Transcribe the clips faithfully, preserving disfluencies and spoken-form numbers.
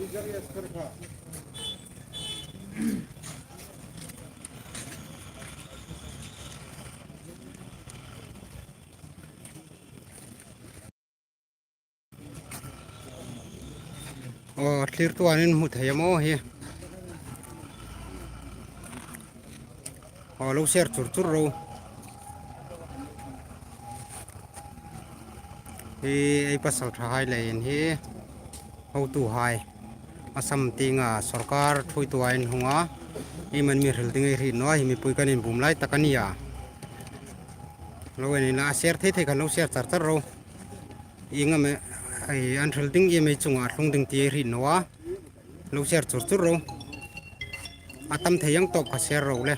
Aw, thlirtu an inhmu thei am aw hi? Aw, lo share chur chur ro. Hi ei pasalṭhahai leiin hi hotuhai, Assam tienga sawrkar thuoitu a inhung a, ei man mi hril ding ei hriet naw a, hi mipui kan inbum lai tak a nih a. Lo en inla, a share thei thei khan lo share char char ro. Ieng am ei, an hril ding, ieng am ei chunga a tlung ding ti ei hriet naw a. Lo share chur chur ro. A tam thei ang tawp kha share ro le.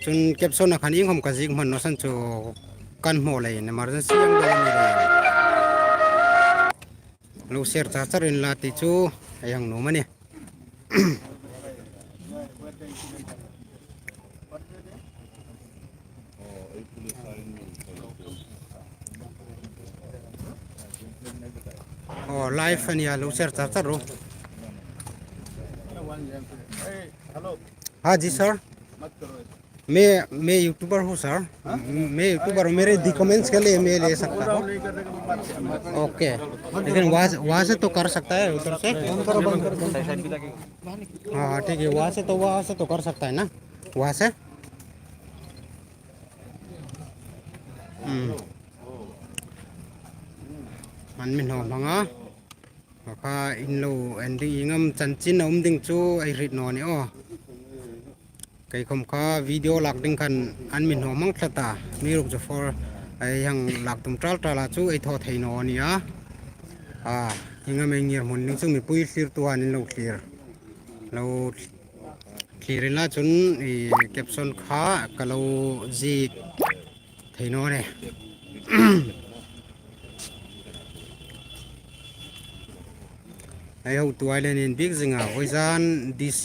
Chun caption-a khan iengkhom ka ziek hman naw san chu kan hmu leiin emergency ang deu a ni leiin. Lo share char char inla ti chu ei hang nuom a nih. Oh, live a nih a, lo share char char ro. हाँ जी सर, मैं मैं यूट्यूबर हूँ सर। मैं यूट्यूबर हूँ, मेरे डॉक्यूमेंट्स के लिए मैं ले सकता हूँ? ओके, लेकिन वहाँ से, वहाँ से तो कर सकता है उधर से? हाँ हाँ, ठीक है, वहाँ से तो, वहाँ से तो कर सकता है ना, वहाँ से। Hmm. An mi hnaw hmang a. Kha in lo en ding, ieng am chanchin a um ding chu ei hriet naw ni aw. Kei khom kha video lak ding khan an mi hnaw hmang tlat a. Mi ruk chu for ei hang lak tum tal tal a chu ei thaw thei naw ni a. A, ieng am ei ngirhmun ding chu mipui thlirtu an in lo thlir. Lo thlir inla chun i caption kha ka lo ziek thei naw ni. Ei hotuhai le an inbiek zing a, vawizan D C,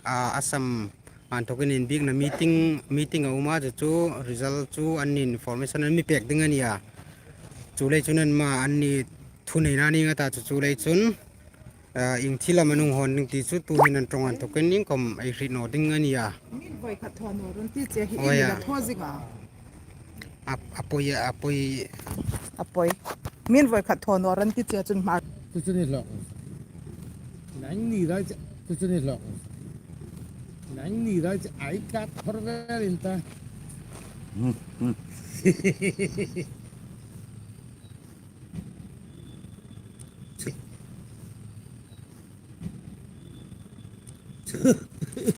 a, Assam a inthokin inbiekna meeting, meeting a um a, chu chu result chu an information an mi pek ding a nih a. Chuleiin chun anmani thuneina ni nga ta chu, chuleiin, ah, ieng thil am an hung hawn ding ti chu tuhin an ṭawng a inthokin iengkhom ei hriet naw ding a nih a. Min voi khat thaw naw rawh ti che hi. Oi, in a thaw zing a. A, a poi, a poi. A poi. Min voi khat thaw naw rawh ti che chun hma. Chu chu ni hlawk. Nang ni rai chu, chu chu ni hlawk. Nang ni rai chu ai ka thor vel in ta.